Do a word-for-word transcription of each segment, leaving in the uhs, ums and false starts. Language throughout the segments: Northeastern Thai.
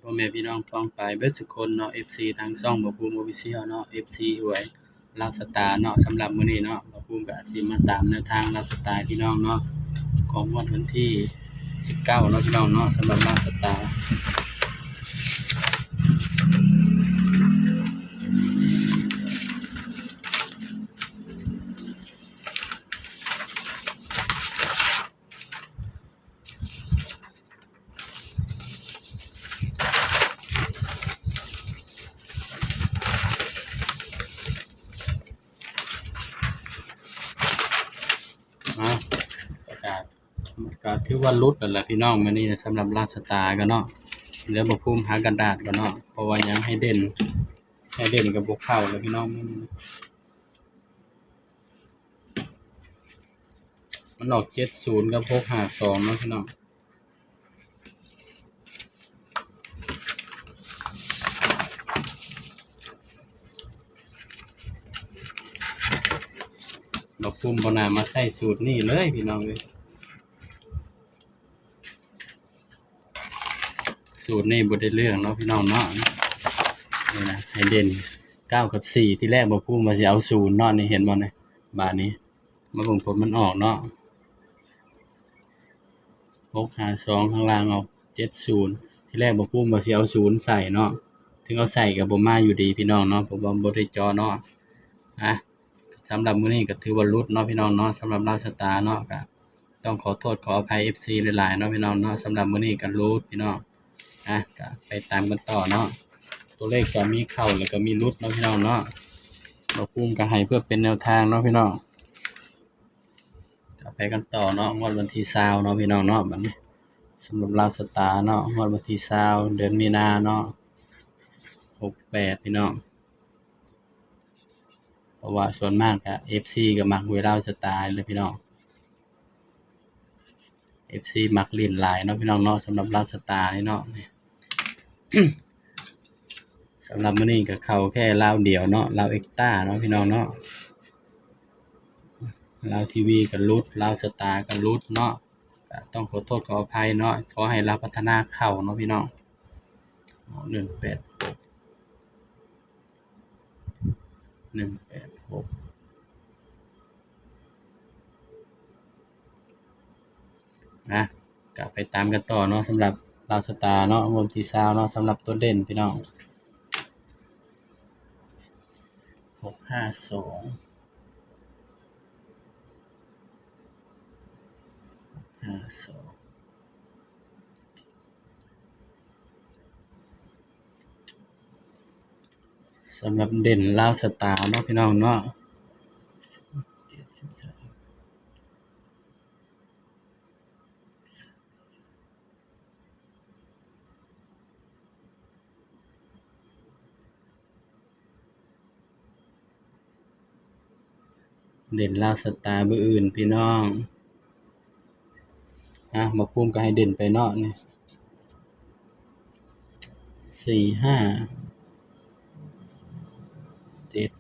พ่อแม่พี่น้องป้องปายเบิดสุคนเนาะ เอฟซี ทางช่องบ่าวภูมิ Official เนาะ เอฟซี หวยลาวสตาร์เนาะ สำหรับมื้อนี้เนาะ บ่าวภูมิก็สิมาตามแนวทางลาวสตาร์พี่น้องเนาะ ของงวดวันที่สิบเก้าเนาะพี่น้องเนาะ สำหรับลาวสตาร์ อ่ะ ประกาศ ก็ถือว่าหลุดแล้วล่ะพี่น้อง มื้อนี้สำหรับลาวสตาร์ก็เนาะ เดี๋ยวบ่าวภูมิหากระดาษก่อนเนาะ เพราะว่ายังให้เด่น ให้เด่นกับบ่เข้าแล้วพี่น้อง มื้อนี้ มันออกเจ็ดศูนย์กับหกห้าสองเนาะพี่น้อง บ่าวภูมิบ่น่ามาใช้สูตรนี้เลยพี่น้องเอ้ย สูตรนี้บ่ได้เรื่องเนาะพี่น้องเนาะ นี่นะ ให้เด่นเก้ากับสี่ ทีแรกบ่าวภูมิว่าสิเอาศูนย์เนาะ นี่เห็นบ่เนี่ย บาดนี้ มาเบิ่งผลมันออกเนาะ หกห้าสอง ข้างล่างออกเจ็ดศูนย์ ทีแรกบ่าวภูมิว่าสิเอาศูนย์ใส่เนาะ ถึงเอาใส่ก็บ่มาอยู่ดีพี่น้องเนาะ เพราะว่าบ่ได้เจาะเนาะ อ่ะ สำหรับมื้อนี้ก็ถือว่าหลุดเนาะพี่น้องเนาะ สำหรับลาวสตาร์เนาะ ก็ต้องขอโทษขออภัย เอฟซี หลายๆเนาะพี่น้องเนาะ สำหรับมื้อนี้ก็หลุดพี่น้อง อ่ะ ก็ไปตามกันต่อเนาะ ตัวเลขก็มีเข้าแล้วก็มีหลุดเนาะพี่น้องเนาะ บ่าวภูมิก็ให้เพื่อเป็นแนวทางเนาะพี่น้อง ก็ไปกันต่อเนาะ งวดวันที่ซาวเนาะพี่น้องเนาะ บัดนี้ สำหรับลาวสตาร์เนาะ งวดวันที่ซาว เดือนมีนาเนาะ หกแปด พี่น้อง เพราะว่าส่วนมากอะ เอฟซี ก็มักหวยลาวสตาร์เลยพี่น้อง เอฟซี มักเล่นหลายเนาะพี่น้องเนาะ สำหรับลาวสตาร์นี่เนาะ สำหรับมื้อนี้ก็เข้าแค่ลาวเดียวเนาะ ลาวเอ็กต้าเนาะพี่น้องเนาะ ลาวทีวีก็หลุด ลาวสตาร์ก็หลุดเนาะ ก็ต้องขอโทษขออภัยเนาะ ขอให้ลาวพัฒนาเข้าเนาะพี่น้อง หนึ่งแปดหก หนึ่งแปดหก นะ ก็ไปตามกันต่อเนาะ สำหรับลาวสตาร์เนาะ งวดที่ซาวเนาะ สำหรับตัวเด่นพี่น้อง หกห้าสอง ห้าสอง สำหรับเด่นลาวสตาร์เนาะพี่น้องเนาะ เจ็ดสิบสาม เด่นลาวสตาร์มื้ออื่นพี่น้อง อ่ะ บ่าวภูมิก็ให้เด่นไปเนาะนี่ สี่ ห้า เจ็ด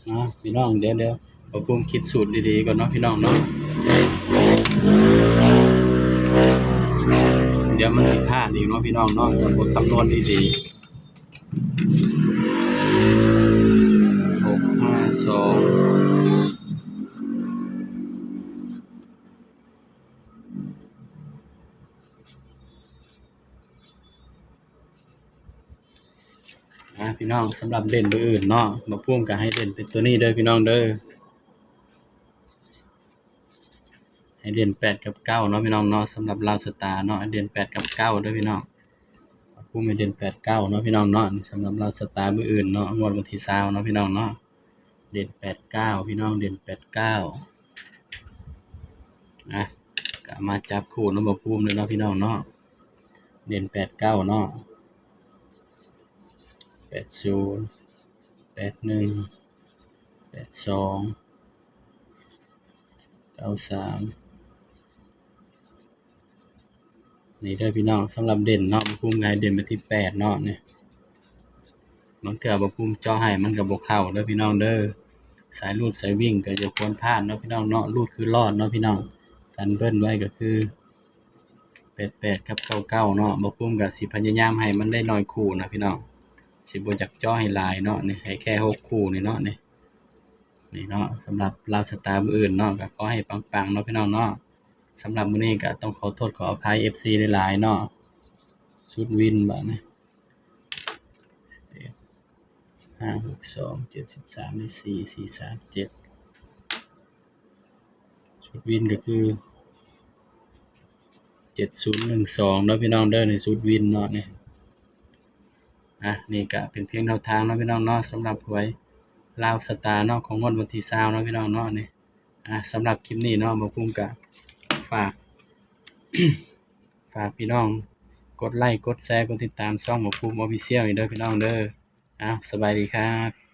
เนาะพี่น้อง เดี๋ยว เดี๋ยว บ่าวภูมิคิดสูตรดีๆก่อนเนาะพี่น้องเนาะ เดี๋ยวมันผิดพลาดอีกเนาะพี่น้องเนาะ ถ้าบ่คำนวณดีๆ หกห้าสอง อ่ะพี่น้อง สำหรับเด่นมื้ออื่นเนาะ บ่าวภูมิก็ให้เด่นเป็นตัวนี้เด้อพี่น้องเด้อ ให้เด่นแปดกับเก้าเนาะพี่น้องเนาะ สำหรับลาวสตาร์เนาะ ให้เด่นแปดกับเก้าเด้อพี่น้อง บ่าวภูมิให้เด่นแปดเก้าเนาะพี่น้องเนาะ สำหรับลาวสตาร์มื้ออื่นเนาะ งวดวันที่ซาวเนาะพี่น้องเนาะ เด่นแปดเก้าพี่น้อง เด่นแปดเก้า อ่ะ ก็มาจับคู่เนาะ บ่าวภูมิเลยเนาะพี่น้องเนาะ เด่นแปดเก้าเนาะ แปดศูนย์ แปดหนึ่ง แปดสอง เก้าสาม นี่เด้อพี่น้อง สำหรับเด่นเนาะ บ่าวภูมิให้เด่นไปที่แปดเนาะ นี่ บางเทื่อบ่าวภูมิเจาะให้มันก็บ่เข้าเด้อพี่น้องเด้อ สายรูดสายวิ่งก็อย่าควรพลาดเนาะพี่น้องเนาะ รูดคือรอดเนาะพี่น้อง ตันเบิ้ลไว้ก็คือ แปดแปด กับ เก้าเก้า เนาะ บ่าวภูมิก็สิพยายามให้มันได้น้อยคู่นะพี่น้อง สิบ่อยากเจาะให้หลายเนาะ นี่ให้แค่หกคู่นี่เนาะ นี่ นี่เนาะ สำหรับลาวสตาร์มื้ออื่นเนาะ ก็ขอให้ปังๆเนาะพี่น้องเนาะ สำหรับมื้อนี้ก็ต้องขอโทษขออภัย เอฟซี หลายๆเนาะ ชุดวินบาดนี้ ห้า หก สอง เจ็ด สิบสาม นี่ สี่ สี่ สาม เจ็ด ชุดวินก็คือ เจ็ดศูนย์หนึ่งสอง เนาะพี่น้องเด้อ ในชุดวินเนาะนี่ อ่ะ นี่ก็เป็นเพียงแนวทางเนาะพี่น้องเนาะ สำหรับหวยลาวสตาร์เนาะ ของงวดวันที่ซาวเนาะพี่น้องเนาะนี่ อ่ะ สำหรับคลิปนี้เนาะ บ่าวภูมิก็ฝาก ฝากพี่น้องกดไลค์ กดแชร์ กดติดตามช่องบ่าวภูมิ Official นี่เด้อพี่น้องเด้อ อ่ะ สบายดีครับ